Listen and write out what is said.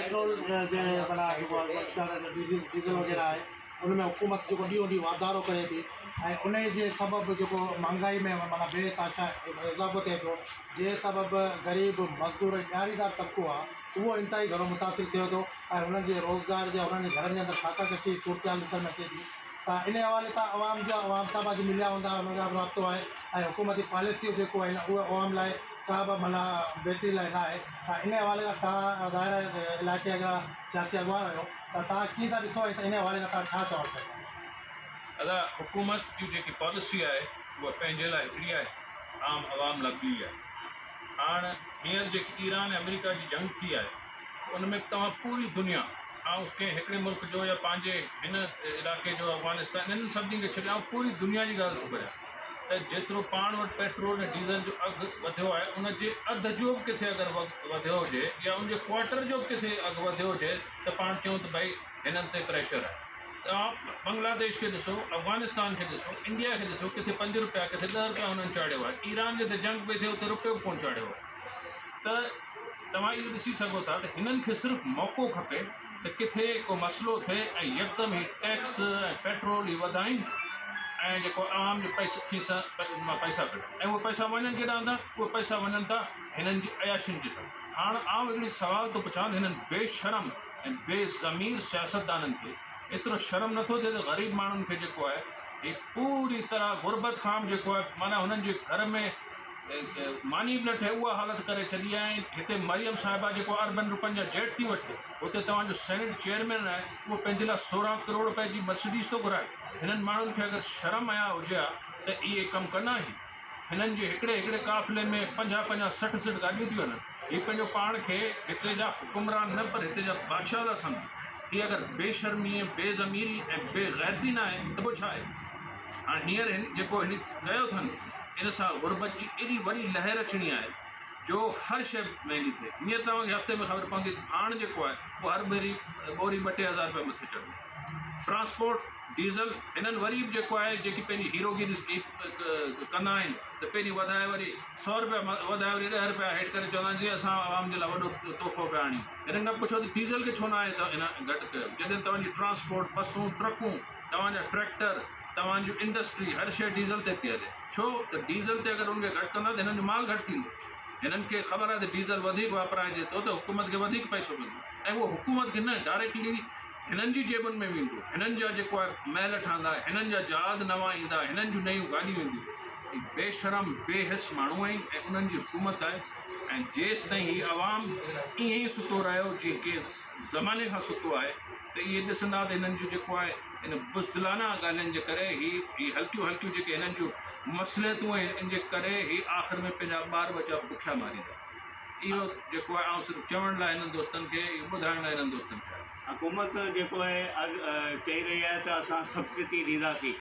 Petrol جي معنيٰ جيڪو آهي ڊيزل وغيره آهي ان ۾ حڪومت جيڪو ڏينهون ڏينهن واڌارو ڪري ٿي ۽ ان جي سبب جيڪو مهانگائي ۾ معنيٰ بي تحاشا اضافو ٿئي پيو جنهن سبب غريب مزدور ۽ ڏهاڙيدار طبقو آهي اهو انتهائي گهڻو متاثر ٿئي ٿو ۽ انهن جي روزگار جي انهن جي گهرن جي اندر فاقا ڪشي جي صورتحال ڏسڻ ۾ اچي ٿي ته ان حوالي سان عوام جا عوام سان به اڄ مليا هوندا انهن جا به رابطو آهي ۽ حڪومتي پاليسيون جيڪو آهن اهي عوام لاء ڪا به معنيٰ بهتري لاء نه آهي ته ان حوالي سان توهان ظاهر آهي علائقي جا هڪڙا سياسي اڳواڻ آهيو ته توهان ڪيئن ٿا ڏسو ۽ ان حوالي سان توهان ڇا چوڻ چاهيندا؟ ادا حڪومت جي جيڪي پاليسي آهي اها پنهنجي لاء هڪڙي آهي عام عوام لاء ٻي آهي. هاڻ هينئر جيڪي ايران ۽ آمريڪا جي جنگ ٿي آهي ته ان ۾ به توهان پوري دنيا آئون ڪنهن هڪڙي ملڪ جو يا پنهنجي هن علائقي جو افغانستان انهن سڀني کي ڇڏي آئون پوري دنيا جي ڳالهه ٿو ڪريان ته جيترو پاڻ وٽ پيٽرول ۽ ڊيزل جو اگهه وڌيو آهي ان جي اڌ جو به ڪٿي اگر وڌيو هجي يا ان جي ڪوارٽر جو به ڪٿي اگهه وڌيو هجي ته پاڻ چئون ته ڀئي هنن تي پريشر آهي. توهان بنگلاديش کي ڏسو، افغانستان کي ڏسو، انڊيا کي ڏسو ڪٿي پنج روپيا ڪٿي ڏهه روپيا هنن چاڙهيو آهي، ايران جي ته جنگ پئي ٿئي اتي روپيو به ڪونه چاڙهيو آهي ته توهان اهو ڏسي سگهو ٿا ته هنن کي صرف موقعو کپي ته ڪٿي ڪو مسئلو ٿئي ۽ يڪدم هي ٽيڪس ۽ پيٽرول هي وڌائين ۽ جيڪو عوام جي پئسي کيسا مان پئسا ڪڍن ۽ اهي پئسا وڃن ڪيڏانهن ٿا اهي پئسا وڃن ٿا هنن جي عياشين جي طرف هاڻ آئون هڪڙي سوال ٿو پڇان ته هنن بي شرم ۽ بي ضمير سياستدانن کي ايترو شرم نٿو ٿئي ته غريب ماڻهن کي جيڪو آهي هي پوري طرح غربت کان به جيڪو آهي معنيٰ هنن جي گهر ۾ ماني به نه ٺهي اها حالت ڪري ڇڏي آهي ۽ هتي مريم صاحبه جيڪو اربن روپين جا جيٽ ٿي وٺي اتي توهان جو سينيٽ چيئرمين آهي اهو پنهنجي لاء 16 ڪروڙ روپئي جي مرسڊيز ٿو گهرائي هنن ماڻهن کي اگر شرم حيا هجي ها ته اهي ڪم ڪن ها هي هنن جي هڪڙي هڪڙي قافلي ۾ 50 50 60 60 گاڏيون ٿي وڃن. هي پنهنجو پاڻ کي هتي جا حڪمران نه پر هتي جا بادشاهه ٿا سمجهن. هي اگر بي شرمي، بي ضميري ۽ بي غيرتي نه آهي ته پوء ڇا آهي؟ هاڻ هينئر هن جيڪو هن ڪيو اٿن ان سان غربت جي ايڏي وڏي لهر اچڻي آهي جو هر شيء مهنگي ٿئي. هينئر توهان کي هفتي ۾ خبر پوندي ته ڀاڻ جيڪو آهي اهو هر ڀيري ٻوري ٻه ٽي هزار رپيا مٿي چڙهندو. ٽرانسپورٽ، ڊيزل هنن وري به جيڪو آهي جيڪي پنهنجي هيروگيري ڪندا آهن ته پهرين وڌائي وري سو رپيا وڌائي وري ڏهه رپيا هيٺ ڪري چوندا آهن جي اسان عوام جي لاء وڏو تحفو پيا آڻيون. هنن کان پڇو ته ڊيزل کي ڇو ناهي هن گهٽ ڪيو جڏهن توهان جي ٽرانسپورٽ بسون ٽرڪون توهان جا ٽريڪٽر توهان جون انڊسٽري هر شيء ڊيزل تي ٿي هلي ڇو ته ڊيزل تي اگر ان کي گهٽ ڪندا ته هنن جو مال گهٽ ٿيندو هنن کي خبر آهي ته ڊيزل وڌيڪ واپرائجي ٿو ته حڪومت کي وڌيڪ پئسو ملندو ۽ اهو حڪومت کي نه ڊائريڪٽلي هنن جي جيبن ۾ ويندو، هنن جا جيڪو آهي محل ٺهندا، هنن جا جهاز نوان ايندا، هنن جون نيون گاڏيون اينديون. هي بي شرم بي حس ماڻهو آهن ۽ انهن جي حڪومت آهي ۽ جيستائين هي عوام ائين ئي ستو رهيو جيئن ڪنهن زماني کان ستو آهي ته اهي ڏسندا ته هنن جو جيڪو آهي ان بزدلانه ڳالهين جي ڪري هي هي هلڪيون هلڪيون جيڪي هنن جون مصلحتون آهن ان جي ڪري هي آخر ۾ پنهنجا ٻار ٻچا بکيا ماريندا. اهو جيڪو آهي آئون صرف چوڻ لاء هنن دوستن کي اهو ٻڌائڻ لاء هنن دوستن کي آيو. حڪومت جيڪو آهي چئي رهي آهي ته اسان سبسڊي ڏينداسين.